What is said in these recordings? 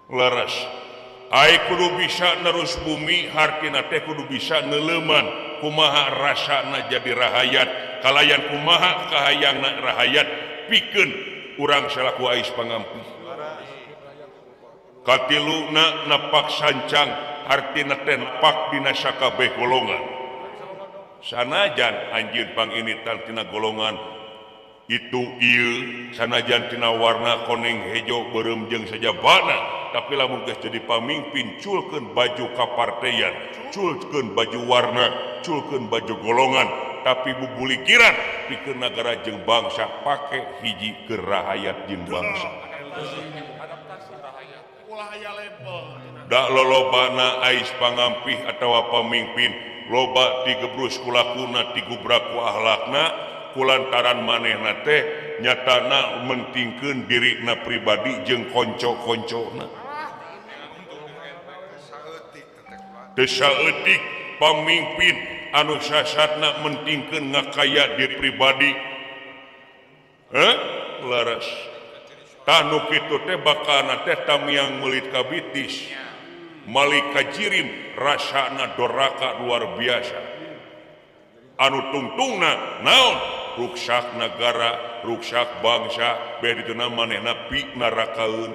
Leres, ai kudu bisa nerus bumi, hartina teh kudu bisa neuleuman kumaha rasana jadi rahayat, kalayan kumaha kahayangna rahayat, pikeun urang salaku ais pangampih. Katiluna, napak sancang, hartina teh napak dina sakabeh golongan, sanajan anjeun panginitan tina golongan itu ieu, sanajan tina warna koneng, hejo, beureum jeung sajabana, tapi lamun geus jadi pamimpin, culkeun baju kapartean, culkeun baju warna, culkeun baju golongan, tapi bubulikiran pikeun nagara jeung bangsa, pake hiji keur rahayat jeung bangsa. Ulah aya label. Da lolobana ais pangampih atawa pamimpin loba digebrus kulakuna, digubrak ku akhlakna, kulantaran manehna teh nyatana mentingkeun dirina pribadi jeung konco-koncona. Teu saeutik pamimpin anu sasatna mentingkeun ngakaya diri pribadi. Heh, leres. Tah, nu kitu teh bakalna teh tamiang meulit kabitis, malik kajirim, rasana doraka luar biasa, anu tungtungna naon? Ruksak negara, ruksak bangsa. Beh dituna manehna pi narakaeun.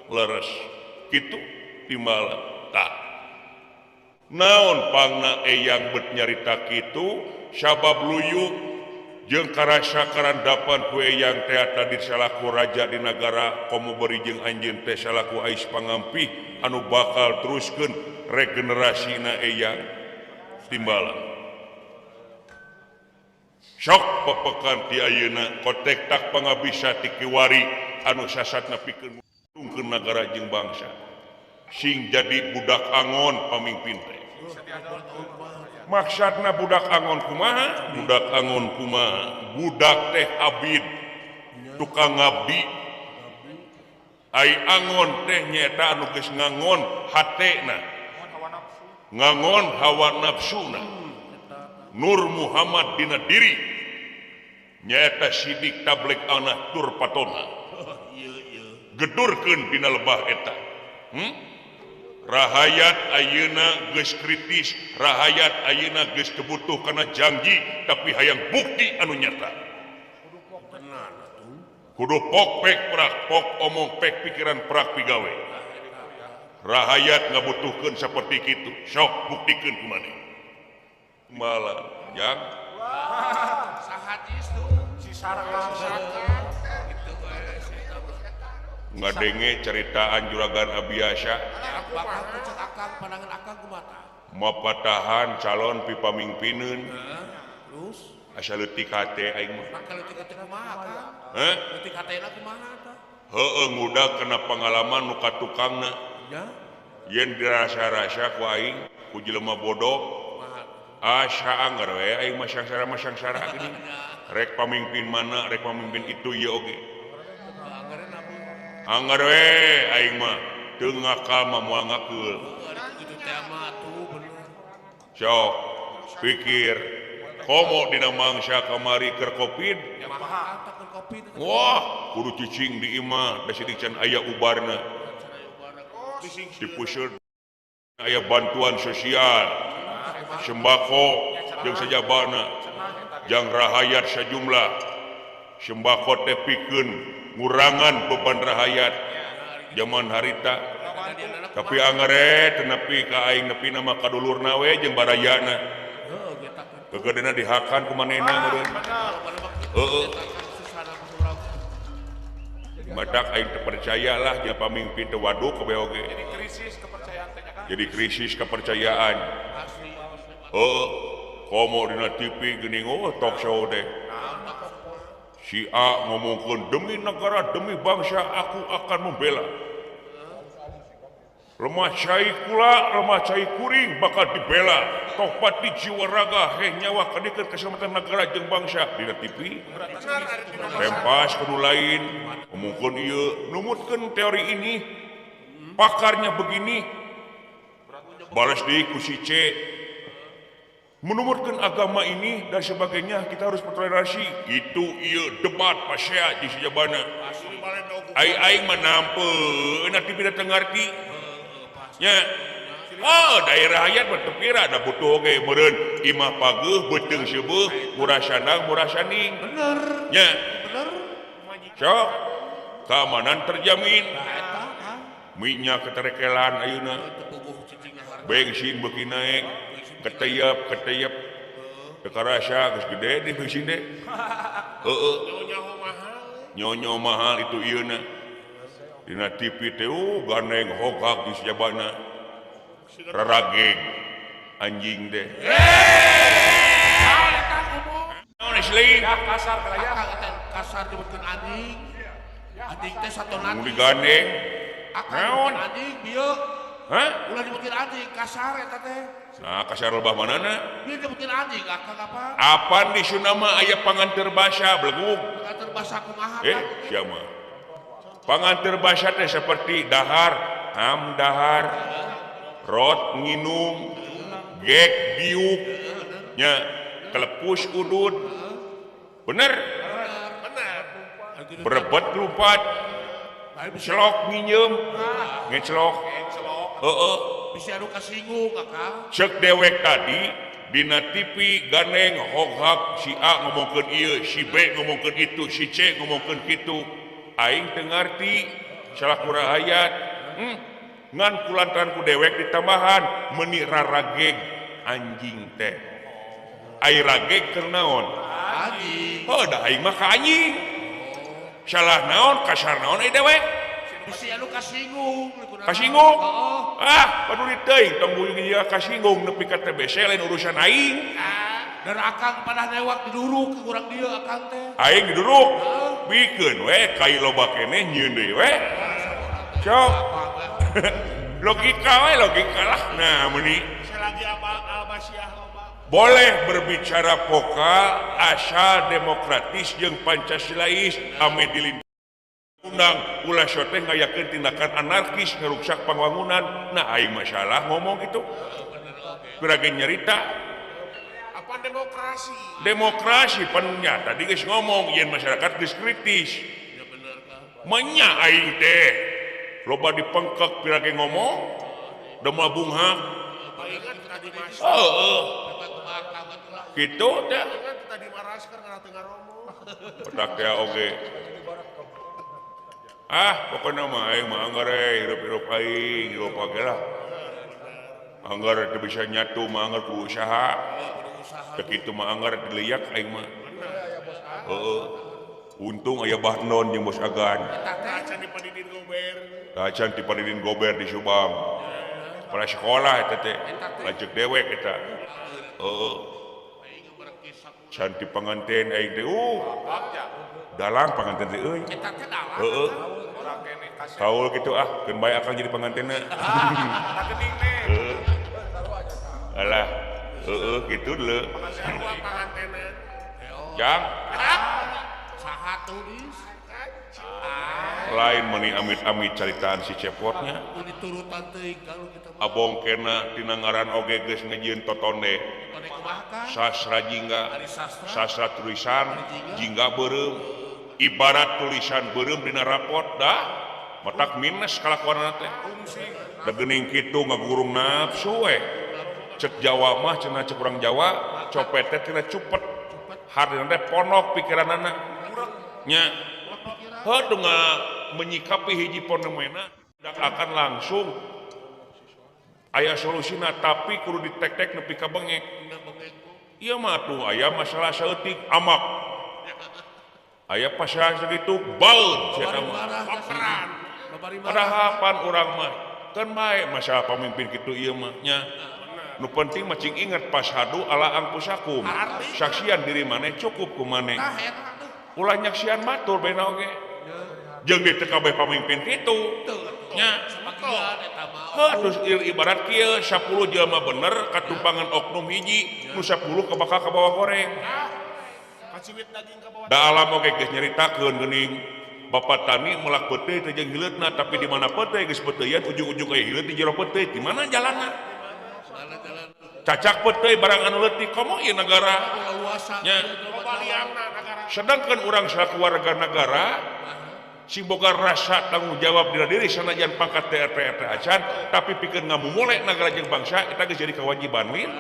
Leres kitu timbalan. Tah, naon pangna eyang bet nyarita kitu? Sabab luyu jeung karasa karandapan ku eyang teh tadi salaku raja di nagara, komo beri jeung anjeun teh salaku ais pangampih anu bakal teruskeun regenerasina eyang timbalan. Sok pepekan ti ayeuna kotek tak pangabisa ti kiwari anu sasatna pikeun nguntungkeun nagara jeung bangsa. Sing jadi budak angon pamimpin teh. Maksudna budak angon kumaha? Budak angon kumaha? Budak teh abid, tukang ngabdi. Ai angon teh nyaeta anu geus ngangon hatena, ngangon hawa nafsuna. Nur Muhammad dina diri nyaeta sidik tabligh anak tur patona gedurkeun dina lebah eta. Rahayat ayeuna geus kritis, rahayat ayeuna geus kebutuh kana janji, tapi hayang bukti anu nyata. Kudu pok pek prak pok omong pek pikiran prak pigawe. Rahayat ngabutuhkeun seperti kitu, sok buktikeun ku maneh. Malah jang. Sahadis tuh si Sarka. Gitu we. Ngadenge ceritaan juragan Abiasa. Bakal cek akang, pandangan akang kumaha? Mapatahan calon pi pamingpineun. Terus? Asa leutik hate aing mah. Maka leutik hate kumaha, Kang? Heh? Leutik hatena kumaha tah? Heueuh, ngudag kana pangalaman nu katukangna. Ya. Yen dirasa-rasa ku aing ku jelema bodoh. Kumaha? Asa angger we aing mah sangsara mah sangsara geuning. Rek pamimpin mana, rek pamimpin itu ieu oge. Angger we aing mah teu ngakal mah moal ngakeul. Kitu teh mah atuh bener. Sok pikir komo dina mangsa kamari keur Covid. Kumaha tah keur Covid? Wah, kudu cicing di imah, da sidik can aya ubarna. Dipuseur aya bantuan sosial, sembako jeung sajabana, jang rahayat sajumlah. Sembako teh pikeun ngurangan beban rahayat zaman harita. Tapi angere teu nepi ka aing, nepi nama kadulurna we jeung barayana. Kegedena dihakan ku manehna meureun. Heeh. Matak aing teu percaya lah jeung pamimpin teh, waduk kabeh oge. Jadi krisis kepercayaan teh, Kang. Jadi krisis kepercayaan. Heeh, komo dina TV geuning, oh, talk show teh. Si A ngomongkeun demi negara, demi bangsa aku akan membela. Lemah cai kula, lemah cai kuring bakal dibela. Topat di jiwa raga, heh nyawa kadikeun keselamatan negara jeung bangsa dina TV. Tempas kudu lain, ngomongkeun ieu, numutkeun teori ini. Pakarnya begini. Balas deui ku si C. Menumutkan agama ini dan sebagainya, kita harus bertoleransi. Itu ieu debat pasea di sejabana. Ai aing mah nampeun na TV teu ngarti. Nya. Oh, daerah hayat mah teu pira da butuh oge meureun imah pageuh beuteung seubeut murah sandang murah sanding. Bener. Nya. Bener. Sok keamanan terjamin. Minyak keterekelan ayeuna. Bensin beuki naik, keteyap-keteyap. Teu karasa geus gede di bensin teh. Heeh. Nyonyo mahal itu ieu na. Dina TV teh gandeng hogak di sajabana. Rarageg anjing deh. Kasar kasar disebutkeun anjing. Anjing teh satona. Mun digandeng. Naon? Anjing bieu. Hah? Ulah disebutkeun anjing kasar eta teh. Nah, kasar lebah manana? Bieu disebutkeun anjing akang apa? Apan di Sunda mah aya panganteur basa belegug. Panganteur basa kumaha? Sia mah. Panganteur basa teh seperti dahar, am dahar. Rot nginum, gek diuk, nya kelepus udud, bener, berebet lupat, celok nginjem, ngecelok, heeh, bisa anu kasinggung akang. Cek dewek tadi dina TV gandeng hoghak si A ngomongkeun ieu, si B ngomongkeun itu, si C ngomongkeun kitu, aing teu ngarti salaku rahayat. Ngan kulantaran ku dewek ditambahan meni rarageg anjing teh. Ai rageg keur naon? Anjing. Oh, da aing mah ka anjing. Salah naon kasar naon ai dewek? Bisi anu kasinggung. Kasinggung? Ah, paduli teuing tong buyung ieu kasinggung nepi ka TBC lain urusan aing. Dan akang pada newak diduruk ke urang dieu akang teh. Aing diduruk. Bikeun we kai loba keneh nyieun deui we. Sok. Logika we, logika lah. Nah, meni selagi al-Basyah boleh berbicara vokal asal demokratis jeung Pancasilais ame dilindungi undang ulah sote ngayakeun tindakan anarkis ngeruksak pangwangunan. Nah, aing masalah ngomong gitu. Pira ge nyerita apa demokrasi? Demokrasi penuhnya tadi geus ngomong yen masyarakat geus kritis. Menya aing teh loba dipengkek pira ge ngomong da bunghak. Heeh. Kitu teh. Pedak teh oge. Ah, pokona mah aing mah anggar hirup-hirup aing, hirup oge lah. Anggar teu bisa nyatu mah anggar ku usaha. Teu kitu mah anggar diliak aing mah. Heeh. Untung aya Bah Non jeung Bos Agan. Tacan ti Padidin Gober di Subang. Kepala sekolah eta teh. Lanceuk dewek eta. Heeh. Can ti panganten aing teh dalang panganten teh euy. Heeh. Kaul kitu ah, keun bae akang jadi pangantenna. Heeh. Alah, heeh kitu deuleu. Jang. Saha tulis? Lain meni amit-amit caritaan si cepotnya. Abong kena tina ngaran oge geus ngejieun totonde. Sastra jingga, sastra tulisan jingga beureum. Ibarat tulisan beureum dina rapot dah matak minus kalakuanana teh. Da geuning kitu ngagurung nafsu we. Cek Jawa mah cenah cek urang Jawa copet teh tina cupet. Hartina teh ponok pikiranana. Nya heuh menyikapi hiji fenomena tidak akan langsung aya solusina tapi kudu ditek-tek nepi ka bengek. Ieu mah tuh aya masalah saeutik amak. Aya pasal sakitu baud sia mah. Padahal pan urang mah keun bae masalah pamimpin kitu ieu mah nya. Nu penting mah cing inget pashadu ala angpusakum. Saksian diri maneh cukup ku maneh. Ulah nyaksian batur bena oge. Jeung di teu kabeh pamimpin kitu. Nya. Heuh terus ibarat kieu 10 jelema bener katumpangan oknum hiji nu 10 kebakal ka bawah goreng. Da alam oge geus nyaritakeun geuning Bapak tani melak peuteuy teh jeung hileutna tapi di mana peuteuy geus peuteuyan ujung-ujung aya hileut di jero peuteuy di mana jalanna? Cacak peuteuy barang anu leutik komo ieu negara. Nya. Sedangkan urang salaku warga negara Sing boga rasa tanggung jawab dina diri sanajan pangkat teh RT RT acan tapi pikeun ngamumule nagara jeung bangsa eta geus jadi kewajiban lin.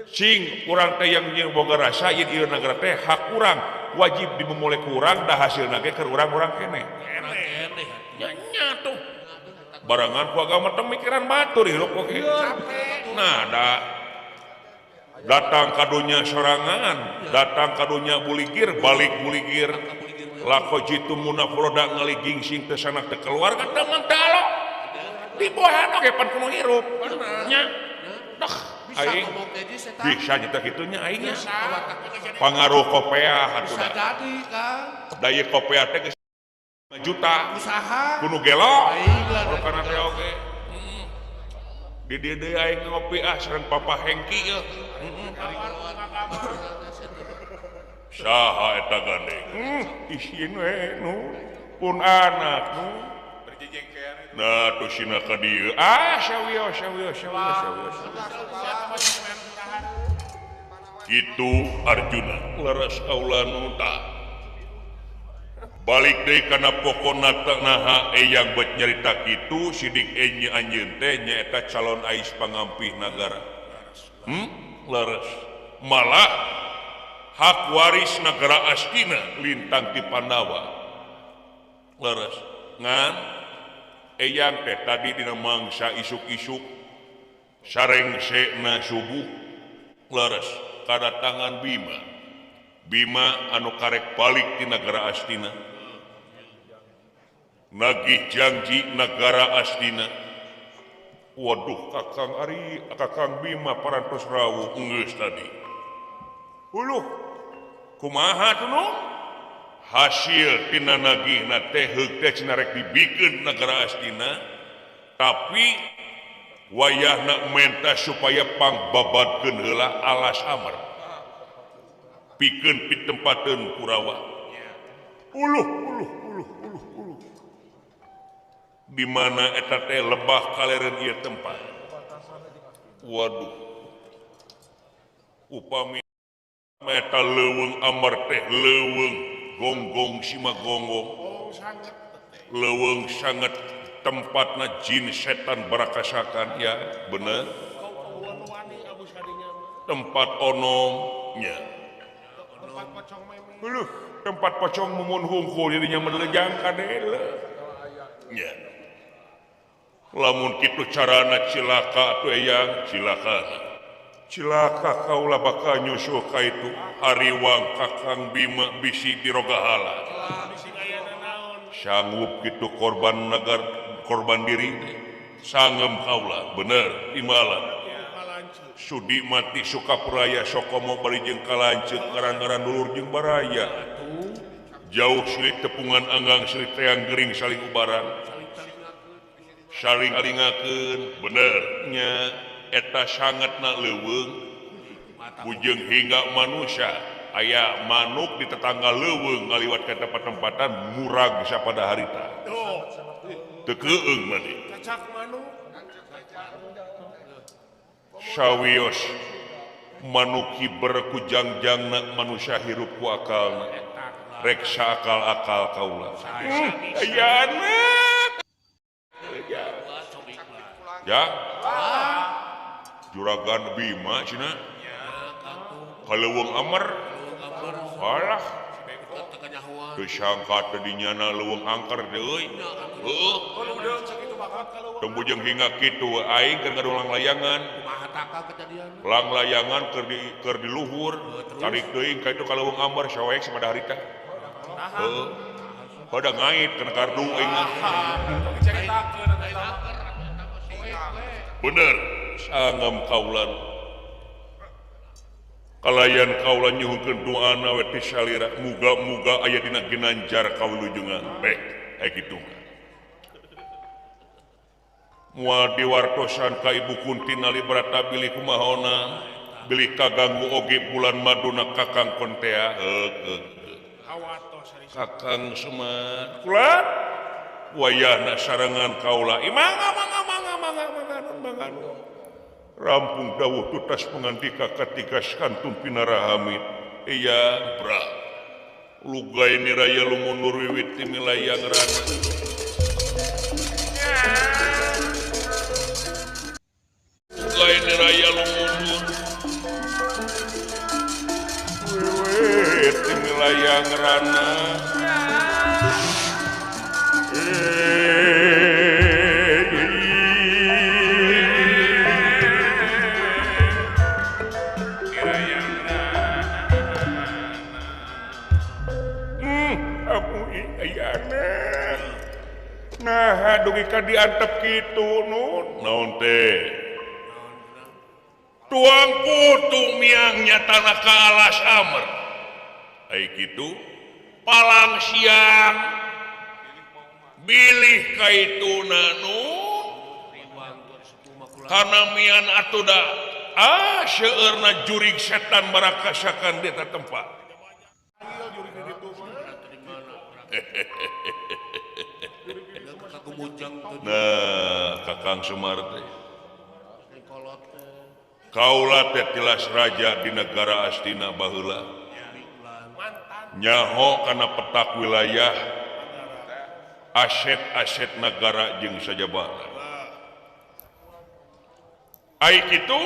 Sing urang teh yang jeung boga rasa yen ieu nagara teh hak urang wajib dimumule ku urang da hasilna ge keur urang-urang keneh. Nya nya tuh. Barangan ku agama teh mikiran batur hirup oge. Nah da datang kadunya sorangan, datang kadunya buligir, balik buligir. Lako jitu munafroda ngaliging sing teu sanak teu keluarga teu mentalo. Dibohan oge pan kudu hirup. Nya. Dah aing bisa nyata kitu nya aing nya. Pangaruh kopeah atuh da. Bisa jadi Kang. Da ieu kopeah teh geus 5 juta. Usaha. Kudu gelo. Aing lah kana teh oge. Di dieu deui aing ngopi ah sareng Papa Hengki ieu. Saha eta gandeng? Isin we nu pun anak nu. Nah tuh sina ka dieu. Ah sawios sawios sawios sawios. Kitu Arjuna leres kaula nu tah. Balik deui kana pokona naha eyang bet nyarita kitu sidik enye anjeun teh nyaeta calon ais pangampih nagara. Leres. Malah hak waris negara Astina lintang ti Pandawa. Leres. Ngan eyang teh tadi dina mangsa isuk-isuk sarengseuna subuh leres kadatangan Bima. Bima anu karek balik ti negara Astina. Nagih janji negara Astina. Waduh Kakang Ari, Kakang Bima parantos rawuh geus tadi. Uluh kumaha tuh nu? Hasil tina nagihna teh heuk teh cenah rek dibikeun negara Astina, tapi wayahna menta supaya pangbabadkeun heula alas amar. Pikeun pitempateun Kurawa. Uluh uluh uluh uluh uluh. Di mana eta teh lebah kalereun ieu tempat. Waduh. Upami eta leuweung amar teh leuweung gonggong sima gonggong. Leuweung sangat tempatna jin setan barakasakan ya bener. Tempat onomnya. Uluh, tempat pocong mumun hungkul jadinya melejang kadele. Nya. Lamun kitu carana cilaka atuh eyang cilaka. Cilaka kaula bakal nyusul ka itu hariwang Kakang Bima bisi dirogahala. Sanggup kitu korban nagar korban diri sangem kaula bener imala. Sudi mati Sukapraya Sokomo bari jeung kalanceuk ngaran-ngaran dulur jeung baraya. Jauh sirik tepungan anggang sirik teang gering saling ubaran. Saling alingakeun bener nya eta sangatna leuweung bujeng hingga manusia aya manuk di tetangga leuweung ngaliwat ka tempat-tempatan murag sapada harita. Teu keueung maneh. Sawios manuk hiber ku jangjangna manusia hirup ku akalna reksa akal-akal kaula. Ayana. Ya. Juragan Bima cenah. Kaleuweung Amar. Alah. Teu sangka teh dinyana leuweung angker teh euy. Heuh. Teu bujeng hingga kitu aing keur ngadulang layangan. Lang layangan keur di luhur, tarik teuing ka itu ka leuweung ambar sawaek sapada harita. Heuh. Pada ngait kana kardu aing mah. Bener, sangem kaulan. Kalayan kaula nyuhunkeun doana we ti salira muga-muga aya dina ginanjar kawilujungan. Baik, aya kitu. Moal diwartosan ka Ibu Kunti nalibrata bilih kumahona bilih kaganggu oge bulan maduna Kakang Kontea. Heuk Kakang Semar kula wayahna sarengan kaula mangga mangga mangga mangga mangga mangga rampung dawuh tutas pangandika katigas kantun pinarahamid iya bra Lugai niraya lumunur wiwit milayang rana. Lugai niraya lumunur wiwit milayang rana. Nah, dugi ka diantep kitu nun. Naon teh? Tuang putu miangnya tanah ka alas amer. Ai kitu palang siang bilih ka ituna nun. Kana mian atuh da ah seueurna jurig setan barakasakan di eta tempat. Nah, Kakang Semar teh kaula teh tilas raja di negara Astina baheula nyaho kana petak wilayah aset-aset negara jeung sajabana. Ai kitu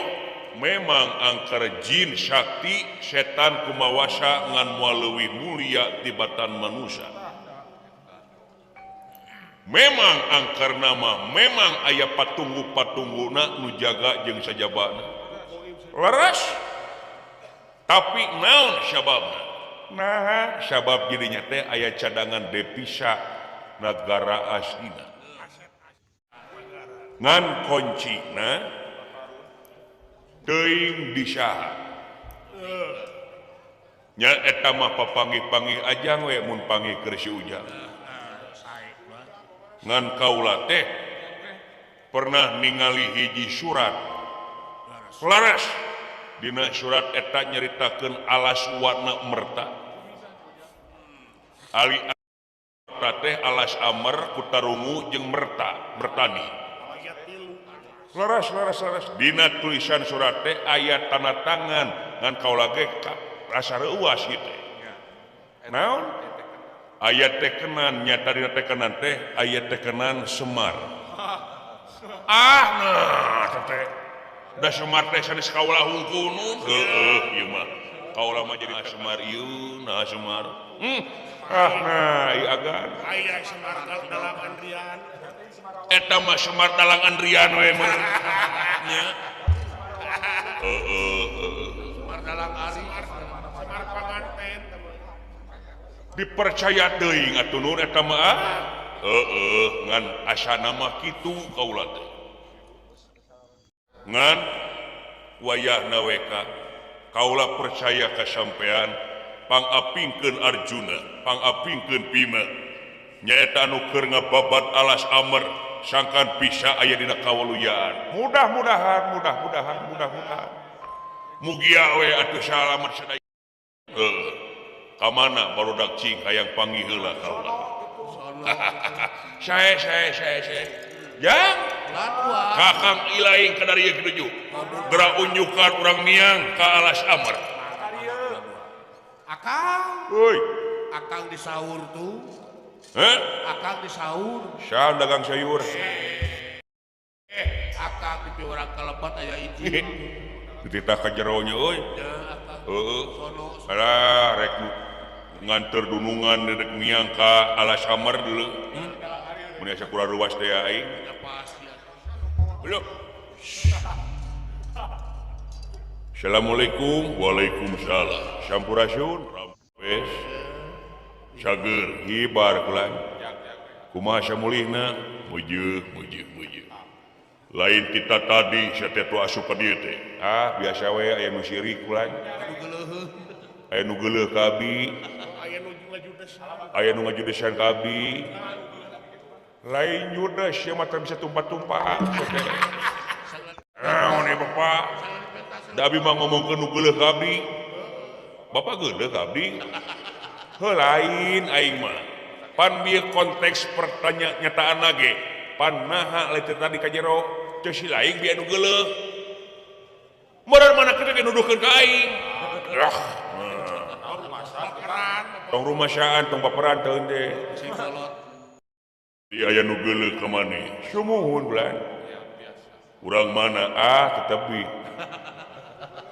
memang angker jin sakti setan kumawasa ngan moal leuwih mulia tibatan manusia. Memang angker nama memang aya patunggu-patungguna nu jaga jeung sajabana. Leres. Tapi naon sababna? Nah, sabab jadinya teh aya cadangan devisa negara aslina. Ngan kuncina teuing di saha. Nya eta mah papanggih-panggih ajang we mun panggih keur si Ujang. Ngan kaula teh pernah ningali hiji surat laras dina surat eta nyaritakeun alas warna merta ali merta teh alas amer kutarungu jeung merta mertani laras laras laras dina tulisan surat teh aya tanda tangan ngan kaula ge rasa reuas ieu teh naon ayat tekenan nyata dina tekenan teh ayat tekenan Semar. Ah nah teh da Semar teh sanes kaula hungkul nun. Heueuh ieu mah kaula mah jadi Semar ieu nah Semar. Ah nah ieu agan. Aya Semar dalang Andrian. Eta mah Semar dalang Andrian we mah. Nya. Heueuh Semar dalang Ari. Semar panganten. Dipercaya teuing atuh nun eta mah heueuh ngan asana mah kitu kaula teh ngan wayahna we ka kaula percaya ka sampean pangapingkeun Arjuna pangapingkeun Bima nyaeta anu keur ngababat alas amer sangkan bisa aya dina kawaluyaan mudah-mudahan mudah-mudahan mudah-mudahan mugia we atuh salamet sadaya heueuh kamana barudak cing hayang panggih heula kaula. Sae sae sae sae. Jang Kakang ilaing ka darieu kitu. Geura unjukan urang miang ka alas amer. Akang. Euy. Akang disaur tuh. Heh? Akang disaur. Saha dagang sayur? Akang di urang kalebat aya izin. Dititah ka jero nya euy. Heeh. Alah rek nganter dunungan rek miang ka alas amer dulu. Mun asa kurang ruas teh aing. Belum. Assalamualaikum. Waalaikumsalam. Sampurasun. Rampes. Sager hibar kula. Kumaha samulihna? Mujeuh mujeuh mujeuh. Lain kita tadi sateh tu asup ka dieu teh. Ah biasa we aya nu sirik kula. Aya nu geuleuh ka abdi. Aya nu ngajudesan ka abdi. Lain judes ieu mah teu bisa tumpah-tumpah. Naon ieu Bapak? Da abi mah ngomongkeun nu geuleuh ka abdi. Bapak geuleuh ka abdi. Heuh lain aing mah. Pan bieu konteks pertanyaan nyataan ge. Pan naha lain tadi ka jero teu si lain bieu nu geuleuh. Modal mana kitu ge nuduhkeun ka aing. Tong rumasyaan tong baperan teu teh. Di aya nu geuleuh ka maneh. Sumuhun bulan. Urang mana ah tetapi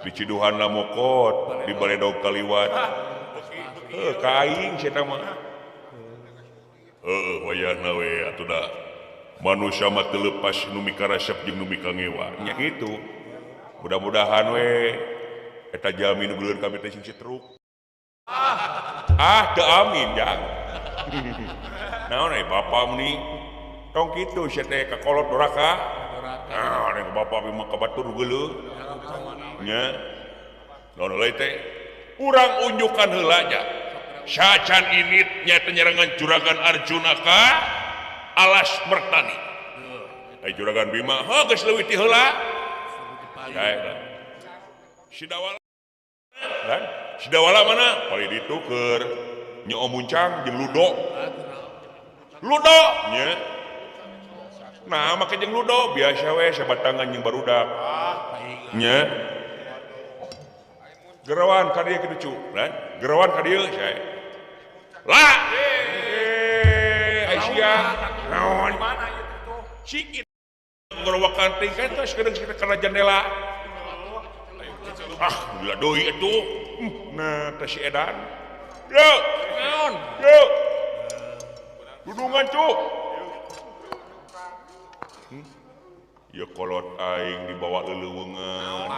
di Ciduhan mokot di Baledog kaliwat. Heuh ka aing sia mah. Heuh wayahna we atuh da. Manusia mah teu leupas nu mikarasep jeung nu mikangewa. Nya kitu. Mudah-mudahan we eta jalmi nu geuleuh kami teh sing setruk. Ah teu amin jang. Naon we bapa meni tong kitu sia teh ka kolot doraka. Ah rek bapa mah ka batur geuleuh. Nya. Naon heula teh? Urang unjukan heula nya. Sacan init nyaeta nyerangan Juragan Arjuna ka Alas Mertani. Ai Juragan Bima heuh geus leuwih ti heula. Sidawala kan? Sidawala mana? Paling ditu keur Nyi Omuncang jeung Ludo. Ludo nya. Nah, make jeung Ludo biasa we sabatangan jeung barudak. Nya. Gerawan ka dieu kitu cu, kan? Gerawan ka dieu sae. Lah. Aisyah. Naon? Sikit gerawakan teh kan tos kedeung kana jendela. Ah, gila deui atuh. Nah, teh si edan. Yo, naon? Yo. Dudungan cu. Ya kolot aing dibawa leleuweungan.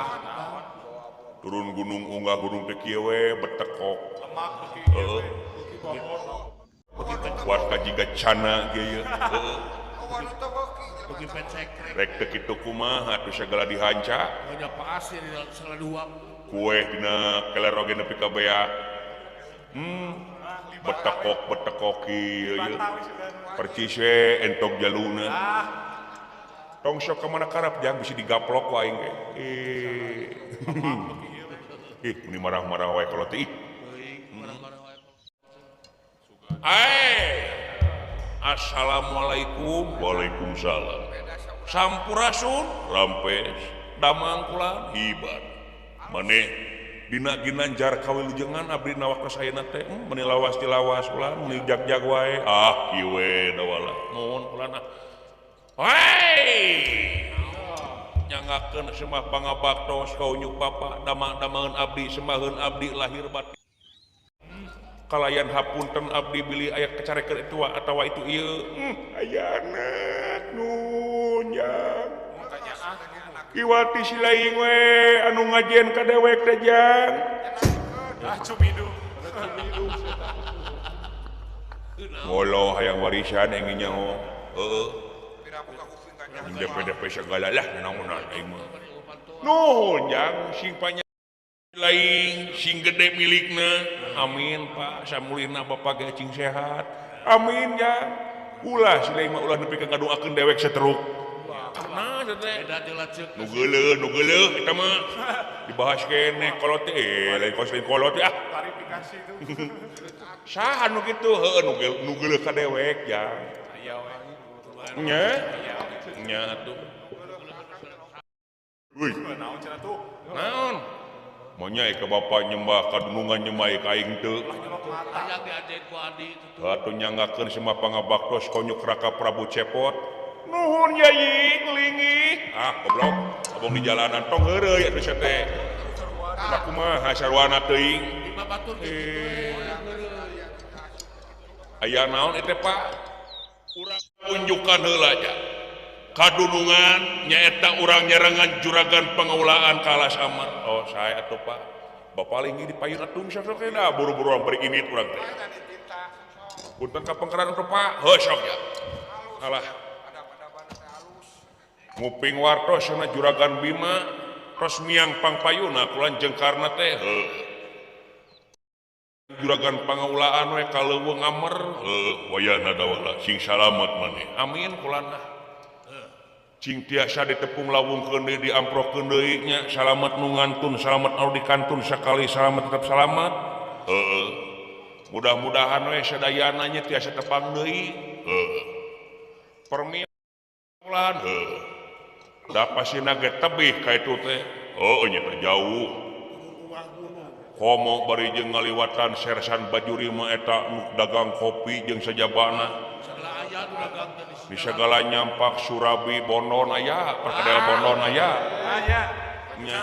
Turun gunung unggah gunung teh kieu we betekok. Heeh. Kuat ka jiga cana ge ieu. Heeh. Rek teu kitu kumaha atuh sagala dihanca. Kue dina keler oge nepi ka beak. Betekok betekok ieu ieu. Percis we entok jaluna. Tong sok ka mana karep jang bisi digaplok ku aing ge. Ih, meni marah-marah wae kalau teh. Ai. Assalamualaikum. Waalaikumsalam. Sampurasun, rampes, damang kula hibar. Maneh dina ginanjar kawilujengan abdi na waktos ayeuna teh meni lawas dilawas kula meni jag-jag wae. Ah, kieu we dawala. Nuhun kula na. Hei! Nyangakeun semah pangabaktos ka unjuk bapa damang-damangeun abdi semaheun abdi lahir batin. Kalayan hapunten abdi bilih aya kacarekeun itu atawa itu ieu. Aya anak nu jang. Iwati si laing we anu ngajen ka dewek teh jang. Ah cumidu. Ngolo hayang warisan engin nyaho. Heeh. DP-DP segala lah naonan aing mah. Nuhun jang sing panjang lain sing gede milikna. Amin Pak, samulina bapak ge cing sehat. Amin jang. Ulah si lain mah ulah nepi ka ngadoakeun dewek setruk. Nah teh. Nu geuleuh, nu geuleuh eta mah dibahas keneh kolot teh, lain kos lain kolot ah. Klarifikasi itu. Saha nu kitu heueuh nu geuleuh ka dewek jang. Aya we. Nya. Nya tuh. Wih. Naon? Monya ka bapa nyembah kadunungan nyembah ka aing teu. Atuh nyangakeun semah pangabaktos konyuk Raka Prabu Cepot. Nuhun yai linggih. Ah goblok, abong di jalanan tong heureuy atuh sia teh. Da kumaha sarwana teuing. Aya naon eta Pak? Urang unjukan heula nya. Kadunungan nyaeta urang nyerangan Juragan Pangaulaan ka Alas Amer. Oh, sae atuh Pak. Bapak linggih di payun atuh sok sok da buru-buru bari init urang teh. Punten ka pengkeran atuh Pak. Heuh sok ya. Alah. Nguping wartos sana Juragan Bima tos miang pangpayuna kula jeung Karna teh. Heuh. Juragan Pangaulaan we ka leuweung amer. Heuh, wayahna dawala sing salamet maneh. Amin kulana. Cing tiasa ditepung lawungkeun deui diamprokeun deui nya salamet nu ngantun salamet anu dikantun sakali salamet tetep salamet. Heuh. Mudah-mudahan we sadayana nya tiasa tepang deui. Heuh. Permilan heuh. Da pasina ge tebih ka itu teh. Heuh nya teh jauh. Komo bari jeung ngaliwatan Sersan Bajuri mah eta nu dagang kopi jeung sajabana. Di segala nyampak surabi bonon aya, perkedel bonon aya. Aya. Nya.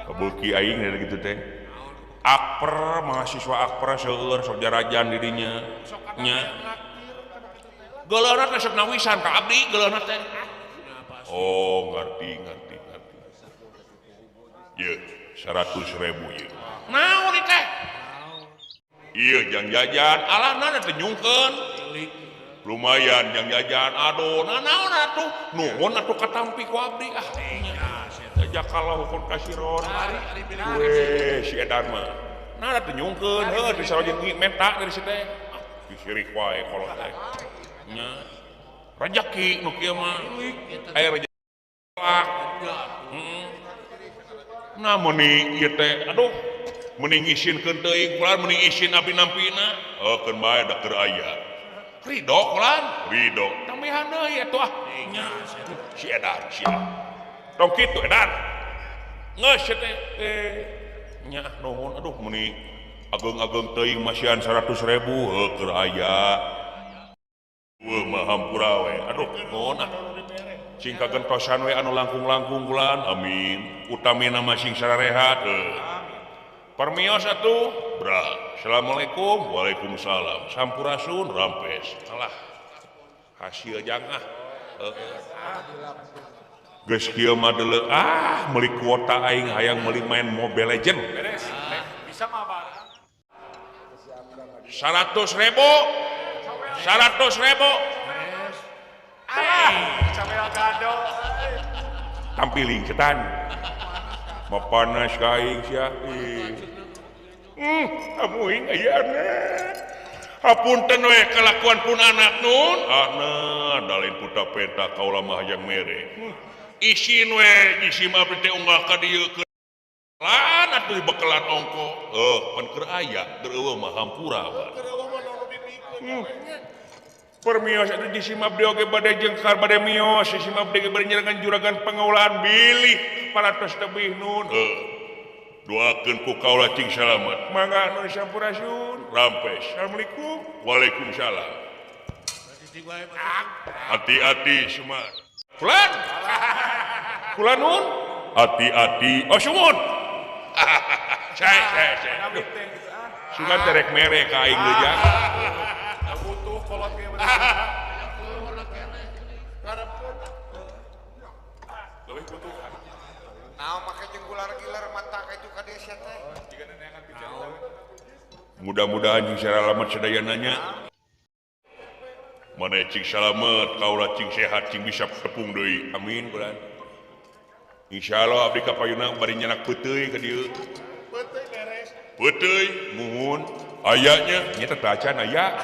Kabeuki aing dari gitu teh. Akper mahasiswa akper seueur sok jarajan di dinya. Nya. Geuleuhna teh sok nawisan ka abdi geuleuhna teh. Oh, ngerti. Ye, 100.000 ye. Naon ieu teh? Ieu jang jajan, alah nana teh nyungkeun. Lumayan jang jajan, aduh, naon atuh? Nuhun atuh katampi ku abdi ah. Jakallahu kun kasiron. Weh, si edan mah. Nana teh nyungkeun, heuh disarojeng menta dari si teh. Ah, disirik wae kolot teh. Nya. Rejeki nu kieu mah. Aya rejeki. Heeh. Nah meuni ieu teh aduh meni ngisinkeun teuing kulan meni isin abdi nampina heuh keun bae da keur aya ridho kulan ridho tambihan deui atuh ah nya si edan sia tong kitu edan geus teh nya nuhun aduh meni ageung-ageung teuing masihan 100.000 heuh keur aya weuh mah hampura we aduh nuhun ah sing kagentosan we anu langkung-langkung kulan amin utamina mah sing sararehat permios atuh bra assalamualaikum waalaikumsalam sampurasun rampes alah hasil jang ah geus kieu mah deuleu ah meuli kuota aing hayang meuli main Mobile Legend beres bisa mah barang 100.000 100.000 tampiling setan mapanas kaing sia amuing ayana hapunten we kalakuan pun anak nun ana da lain puta peta kaula mah hayang mere isin we isim abdi teh unggal ka dieu lan atuh bekelan ongko heuh pan keur aya keur eueuh mah hampura permios atuh jisim abdi oge bade jengkar bade mios jisim abdi ge bade nyerengan juragan pangaulaan bilih 400 tebih nun doakeun ku kaula cing salamet mangga nun sampurasun rampes assalamualaikum waalaikumsalam hati-hati semar kulan kulan nun hati-hati oh sumun saya sugan terek mere ka aing deui jang mudah-mudahan cing salamet sadayananya mana cing salamet kaula cing sehat cing bisa tepung deui amin bulan insyaallah abdi ka payuna bari nyanak peuteuy ka dieu peuteuy beres peuteuy muhun ayanya nya teh acan aya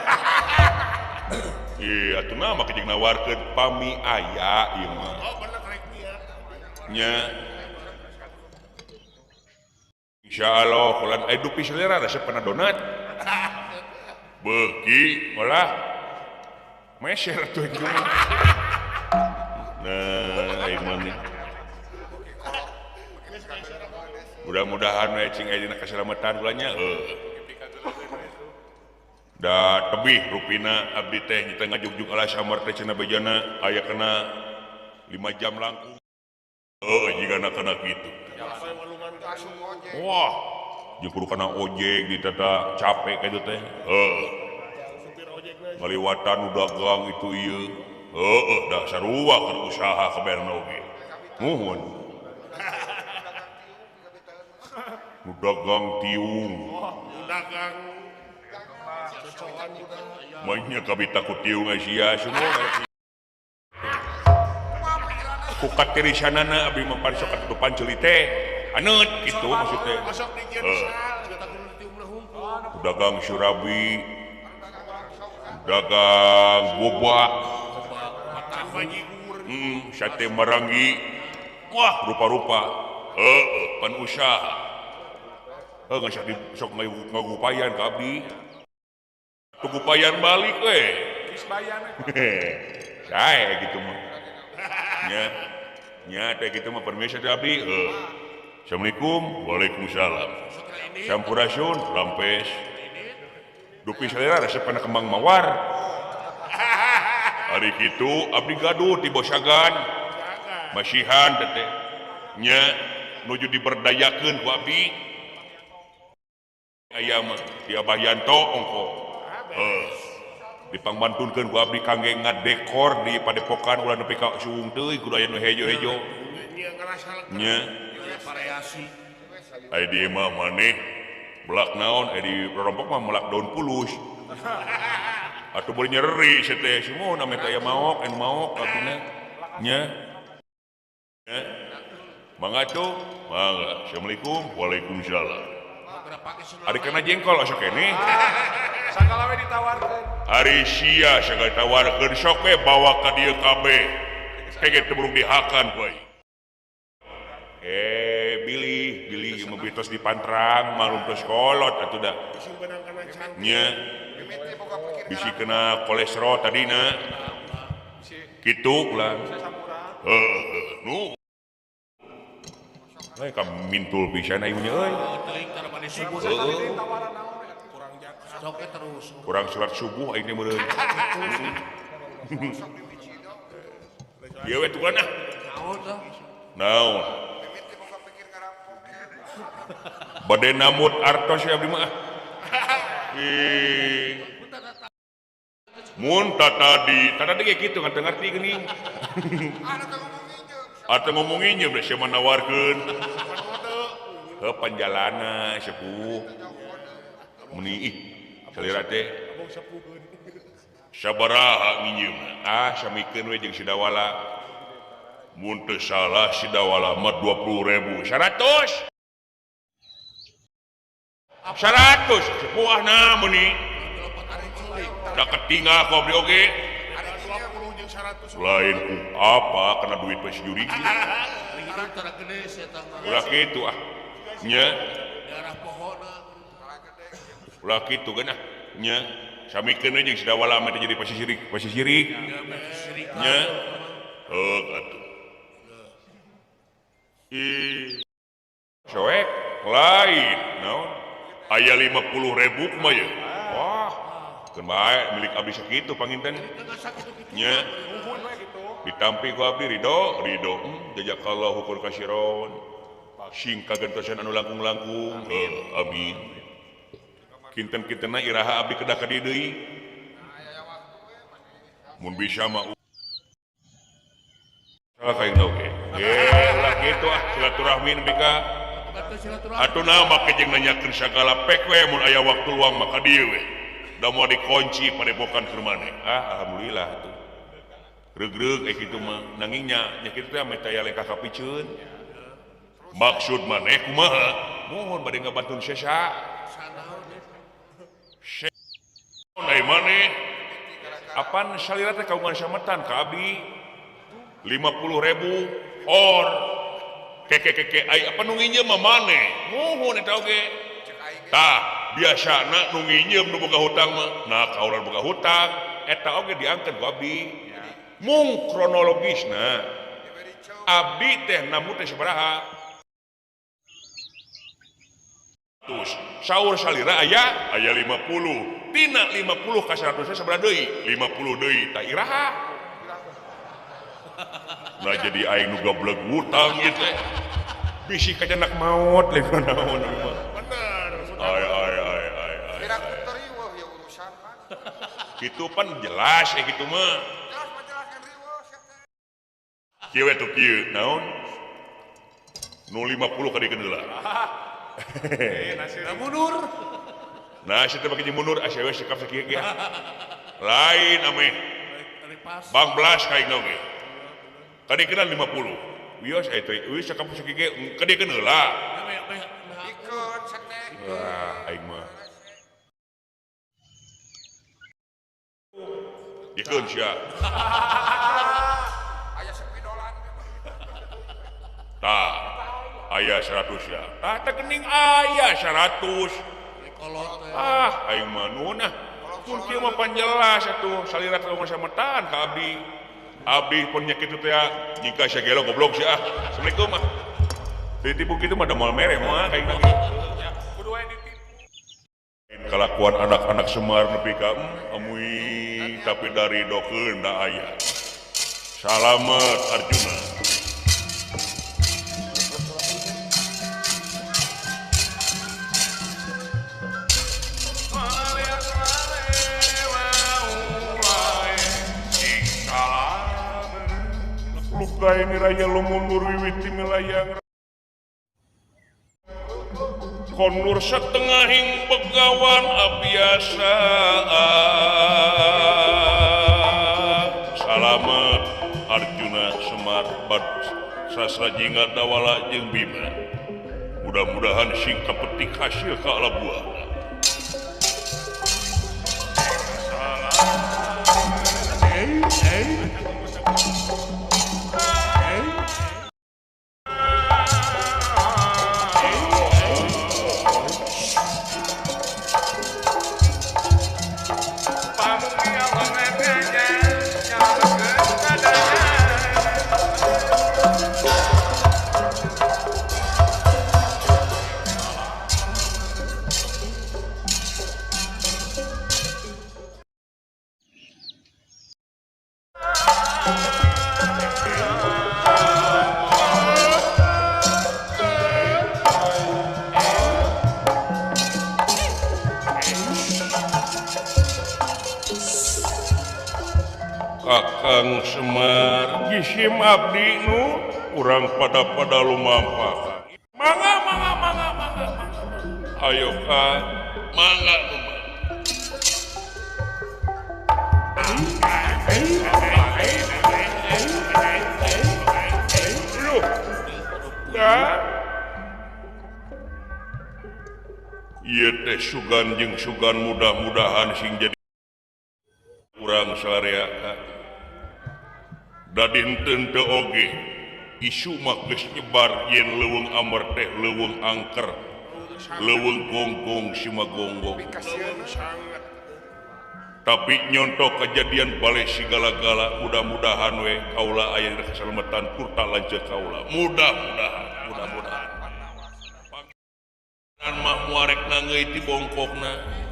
ieu atuh mah make jeung nawarkeun pami aya ieu mah oh bener rek nya insyaallah kulan aya dupi selera resep kana donat beuki olah meser atuh ieu nah aing mah mudah-mudahan we cing aya dina kasalamatan kulanya heuh da tebih rupina abdi teh nyita ngajugjug ala samar teh cenah bejana aya kena 5 jam langkung heuh jigana kana kitu wah jeung kudu kana ojek ditata capek kitu teh heuh ngaliwatan nu dagang itu ieu heuh da sarua keur usaha kabeerna oge muhun nu dagang tiung dagang banyak kabita ku tiung Asia semua ku katirisanana abdi mah sok katutupan ceuli teh aneut kitu maksudnya dagang surabi dagang boba sate maranggi wah rupa-rupa pan usaha geus sok ngagupayan ka abdi tugupayan balik we geus bayan sae gitu mah nya nya teh kitu mah permisi teh abdi heuh Assalamualaikum. Waalaikumsalam. Sampurasun rampes. Dupi salira resep kana kembang mawar. Ari kitu abdi gaduh di Bosagan. Masihan teh nya nuju diberdayakeun ku abdi. Aya mah di Abah Yanto ongko. Dipangbantunkeun ku abdi kangge ngadekor di padepokan ulah nepi ka suung teuing kudu aya nu hejo-hejo. Nya variasi. Aya di imah maneh melak naon, aya di rorompok mah melak daun pulus. Atuh beureun nyeri sia teh sumuhun ame teh aya maok, anu maok atuhna. Nya. Mangga tuh, mangga. Assalamualaikum. Waalaikumsalam. Ari kana jengkol osok keneh. Sagala we ditawarkeun. Ari sia sagala ditawarkeun sok we bawa ka dieu kabeh. Kege teu burung dihakan ku aing. Bilih, bilih ieu mah tos dipantrang, malum tos kolot atuh da. Nya. Bisi kena kolesterol tadina. Kitu ulah. Heuh, nu. Lain ka mintul pisan aing nya euy. Kurang salat subuh aing teh meureun. Ieu we tukeun ah. Naon? Bade namut artos ya abdi mah. Ih. Mun tadi, tadi ge kitu ngan teu ngarti geuning. Atau ngomong nginjem deh siapa nawarkeun. Heuh panjalana sepuh. Meni ih salira teh. Sabaraha nginjem? Ah samikeun we jeung si Dawala. Mun teu salah si Dawala mah 20.000. 100. 100 sepuhna meuni. Da ketinggal ku abdi oge. Lain ku apa kena duit we si jurigi. Ulah kitu ah. Nya. Ulah kitu geunah. Nya. Samikeun we jeung si Dawala mah teh jadi pasisirik, pasisirik. Nya. Heug atuh. Ih. Soek lain naon? Aya 50.000 kumaha ye? Wah, keun bae milik abdi sakitu panginten. Nya. Ditampi ku abdi ridho, ridho. Jazakallahu khairan kasiron. Sing kagentosan anu langkung-langkung. Amin. Kinten-kintenna iraha abdi kedah ka dieu deui. Mun bisa mah salah kain oge. Ulah kitu ah silaturahmi nepi ka atuh na make jeung nanyakeun sagala pek we mun aya waktu luang mah ka dieu we. Da moal dikunci padepokan keur maneh. Ah alhamdulillah atuh. Reug-reug eh kitu mah nanging nya nya kitu teh ame teh aya lengkah kapiceun. Maksud maneh kumaha? Mohon bade ngabantun sesa. Ai maneh apan salira teh kagungan sametan ka abdi 50.000 or keke ai apa nu nginjem mah maneh muhun eta oge tah biasana nu nginjem nu boga hutang mah nah kaula boga hutang eta oge diangkeun ku abdi mung kronologisna abdi teh namu teh sabaraha terus saur salira aya aya 50 tina 50 ka 100 sabaraha deui 50 deui tah iraha. Nah jadi aing nu gableg hutang ieu teh. Bisi kacanak maot leuh naon mah. Bener. Ai ai ai ai. Piraku riweuh ya urusan mah. Kitu pan jelas eh kitu mah. Jelas mah jelas kan riweuh sia teh. Kieu we tuh kieu naon? Nu 50 ka dikeun heula. Nah mundur. Nah sia teh make jeung mundur asa we sikap sakieu ge. Lain ameh. Bang belas ka aing oge. Kadikeun 50. Wios eta wios cakap sakieu ge kadikeun heula. Dikeun sateh. Wah, aing mah. Dikeun sia. Aya sepidolan. Tah, aya 100 ya. Tah teh geuning aya 100. Ah, aing mah nuhun ah. Mun kieu mah panjelas atuh salira teh sametan ka abdi. Abdi pun nya kitu teh jika sia gelo goblok sia ah. Assalamualaikum ah. Ditipu kitu mah da moal mere moal kayak gitu. Kudu we ditipu. Kalakuan anak-anak Semar nepi ka amuy tapi dari dokeun da aya. Salamet Arjuna. Luka ini raya lumunur wiwiti milayang konur setengahing begawan abiasa. Salamet Arjuna Semar bad sasra jingga dawala jeung Bima. Mudah-mudahan sing kapetik hasil ka alabuahna. Kakang Semar gisim abdi nu urang pada-pada lumampah. Mangga mangga mangga mangga. Ayo Kang, mangga mangga. Loh. Kang. Ieu teh sugan jeung sugan mudah-mudahan sing jadi urang sarea Kang. Dadinten teu oge isu mah geus nyebar yen leuweung amar teh leuweung angker leuweung gonggong simagonggong. Tapi nyontoh kejadian balai sigala-gala mudah-mudahan we kaula aya dina kasalamatan kurta lanceuk kaula. Mudah-mudahan, mudah-mudahan. Pangeran mah muarek nangeui ti bongkokna.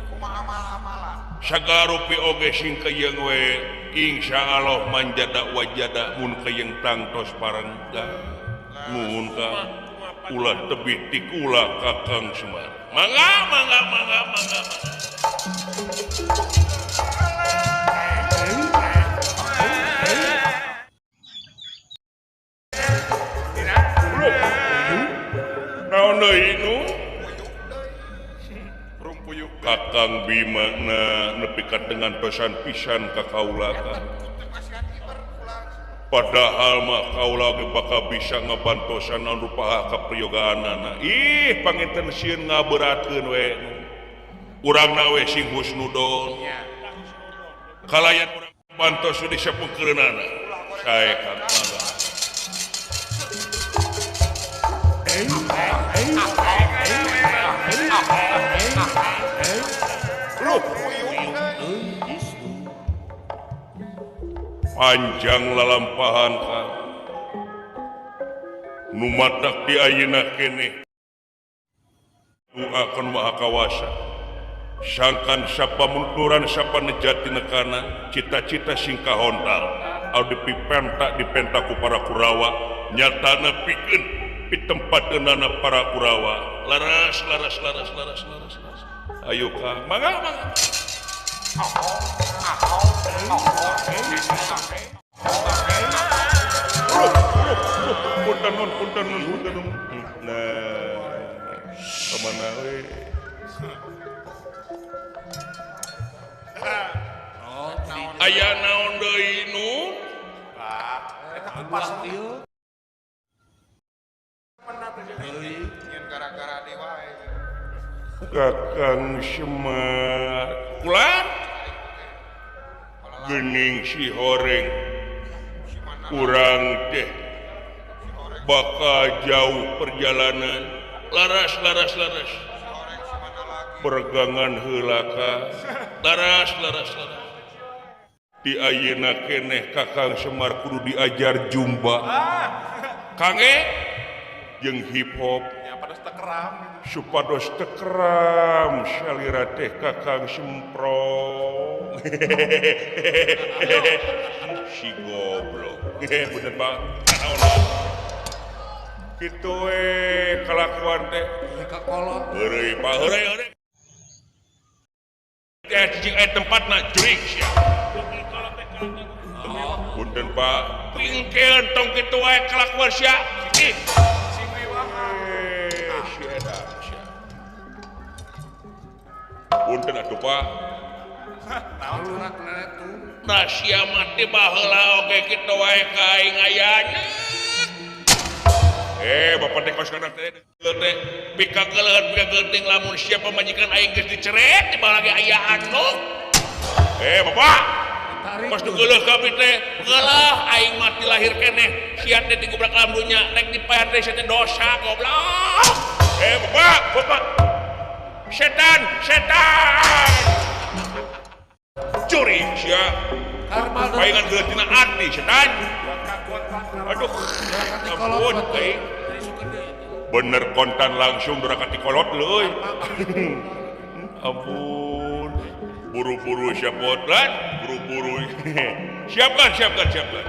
Sagarupi oge sing keyeung we insya Allah manjada wajada mun keyeung tangtos parengga nuhun ka ulah tebih ti kula Kakang Semar. Mangga mangga mangga mangga. Naon deui nu? Kakang Bima na nepi ka dengan pesan pisan ka kaula ka. Padahal mah kaula ge bakal bisa ngabantosan naon rupaha kaprayogaanana. Ih panginten sieun ngaberatkeun we. Urangna we sing husnudon. Kalayan urang bantos di sapeukeunana. Sae Kang mangga. Panjang lalampahan Kang. Nu matak di ayeuna keneh doa kana Maha Kawasa. Sangkan sapa munduran sapa nejati nekana cita-cita sing kahontal anu dipipenta dipenta ku para Kurawa nyatana pikeun pitempateunana para Kurawa. Laras laras laras laras laras laras. Ayo Kang, mangga mangga. Punten nun punten nun punten nun. Nah, kemana we? Aya naon deui nu? Eta kupas ieu. Gara-gara dewa. Kakang Semar kula geuning si horeng urang teh bakal jauh perjalanan laras laras laras pergangan heula ka laras laras laras di ayeuna keneh Kakang Semar kudu diajar jumba. Kang e Jeung hip hop. Ya pados teu keram. Supados teu keram salira teh Kakang Semprong. Si goblok. Bener banget. Kitu we kalakuan teh. Ka kolot. Heureuy Pak, heureuy heureuy. Teh cicing aya tempatna jurig sia. Punten Pak. Pingkeun tong kitu wae kalakuan sia. Ih. Si mewah. Si eta sia. Punten atuh Pak. Naon Lurat leret tuh. Nah sia mati baheula oge kitu wae ka aing ayana. Bapak teh kos kana teh teh pikakeuleuh pikakeunting lamun sia pamajikan aing geus diceret tiba lagi aya anu. Bapak. Tarik. Kos nu geuleuh ka abdi teh geuleuh aing mati lahir keneh sia teh digubrak alam dunya rek dipayar teh sia teh dosa goblok. Bapak, bapak. Setan, setan. Curi sia. Karma Palingan geuleuh tina ati setan. Aduh, ampun aing. Bener kontan langsung duraka ti kolot leuy. Ampun. Buru-buru siap potlan, buru-buru. Siapkan, siapkan, siapkan.